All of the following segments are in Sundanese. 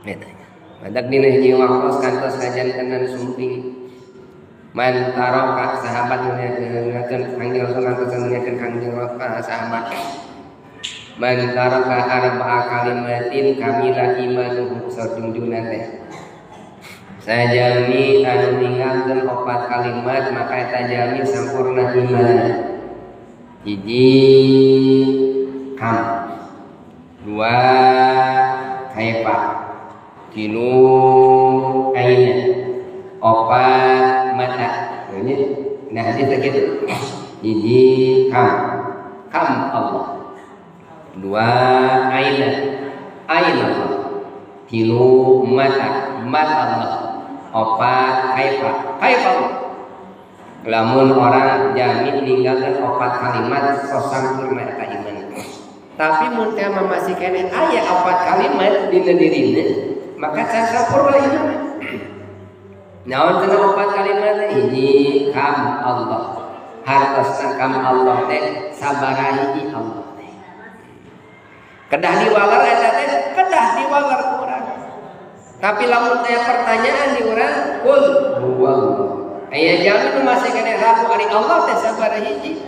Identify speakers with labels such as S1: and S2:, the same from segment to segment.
S1: Eta nya. Matak dina hiji waktos kantos ngajantenan sumping. Man taraka sahabat nyakeun Kangjeng Rasul kantos nyakeun Kangjeng Rasul sahabat. Man taraka arba'a kalimatin kamila imanuhu sajungjuna teh. Sajami anu ninggalkeun opat kalimat maka eta jalmi sampurna iman. Hiji kam, dua kaifa, tilu aina, opat mata. Ini nah hadis kitu. Hiji kam, kam Allah. Dua aina, aina Allah. Tilu mata, mata Allah. Opat kaifa, kaifa Allah. Lamun orang jami ninggalkan opat kalimat sok sampurna eta iman. Tapi mun teh mah masih keneh aya opat kalimat dina dirina, maka can sampurna iman. Naon cenah opat kalimat? Hiji kam Allah. Hartosna kam Allah teh sabaraha hiji Allah teh. Kedah diwaler eta teh, kedah diwaler ku urang. Tapi lamun teh pertanyaan di urang, kul huwallah. Aya jalmi nu masih keneh ragu ari Allah teh sabaraha hiji.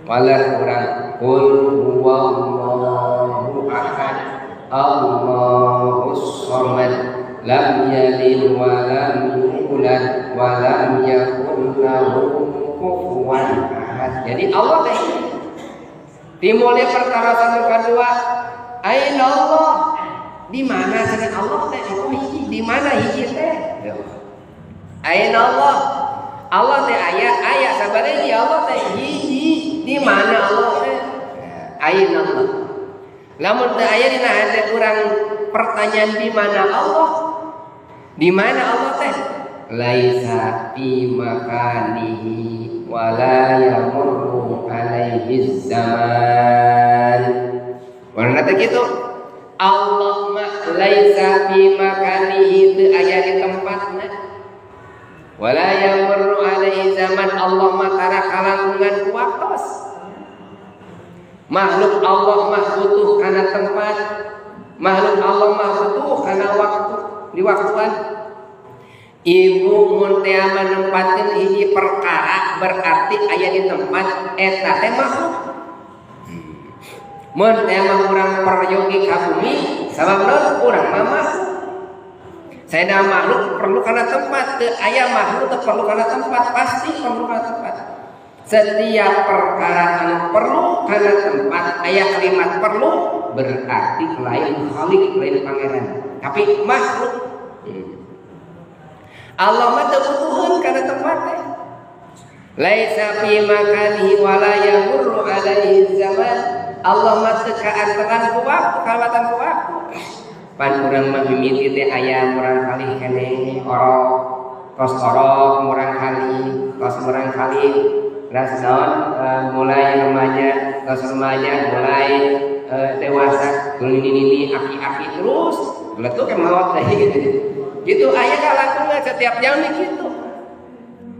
S1: Waler urang kul huwallahu ahad, Allahus samad, lam yalid wa lam yulad wa lam yakul lahu kufuwan ahad. Jadi Allah teh timulnya perkara satu kedua, aina Allah? Di mana cenah Allah teh? Itu hiji. Di mana hiji teh? Aina Allah? Allah teh aya, aya sabaraha hiji Allah teh hiji. Di mana Allah teh? Aina Allah? Lamun teu aya dina hate urang pertanyaan di mana Allah? Di mana Allah teh? Laisa fi makanihi wala yamurru alaihi zaman. Warna teh kitu. Allah mah laisa fi makanihi teu aya di tempatna. Wala yamurru alaihi zaman, Allah mah tara kalangkungan ku waktos. Makhluk Allah mah butuh kana tempat, makhluk Allah mah butuh kana waktu, di waktuan. Ibu mun teh menempatkeun hiji perkara berarti aya di tempat eta teh makhluk. Mun teh mah urang peryogi ka bumi sabab naon urang mah makhluk. Saena makhluk perlu kana tempat, teu aya makhluk teu perlu kana tempat, pasti perlu kana tempat. Setiap perkara anu perlu kana tempat, aya kalimat perlu berarti lain khalik, lain pangeran, tapi makhluk. Allah mah teu butuheun kana tempat teh. Laisa fi makanihi wala yamurru alaihi zaman. Allah mah teu kaanteran ku waktu, kalewatan ku waktu. Pan urang mah mimiti teh aya murang kali keneh orok, tos orok murang kali, tos murang kali ras naon, mulai remaja, tos remaja mulai dewasa, nini-nini aki-aki terus letuk ke maot teh gitu. Gitu aya kalakungan setiap jam nih gitu.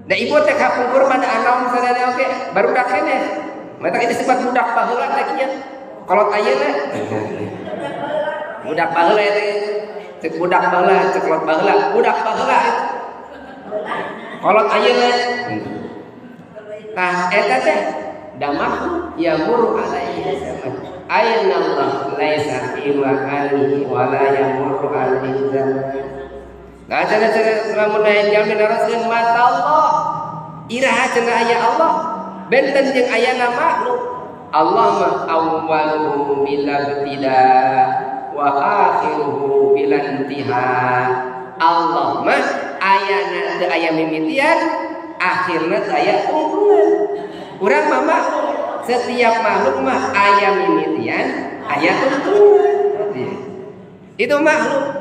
S1: Da ibu teh kapungkur pada anom sadaya oge barudak keneh. Mata ini disebut budak baheula teh kieu. Kolot ayeuna budak baheula teh. Cek budak baheula, cek kolot baheula, budak baheula. Kolot ayeuna. Tah eta teh da makhluk yamur alaihi zaman. Aina Allah laisa fi makanihi wa la yamurru alaihi zaman. Nah, cenah-cenah lamun aya jalmi naroskeun mata Allah. Iraha cenah aya Allah? Benten jeung ayana makhluk. Allah mah awwaluhu bila ibtida wa akhiruhu bila intiha. Allah mah ayana teu aya mimitian, akhirna teu aya tungtungan. Urang mah makhluk, setiap makhluk mah aya mimitian, aya tungtungan. Itu makhluk.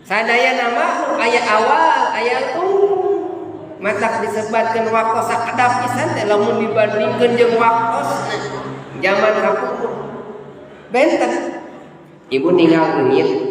S1: Sadayana makhluk aya awal, aya tungtung. Matak disebatkeun waktu sakedap pisan teh lamun dibandingkeun jeung waktosna zaman kapungkur. Benten. Ibu ninggal leungit.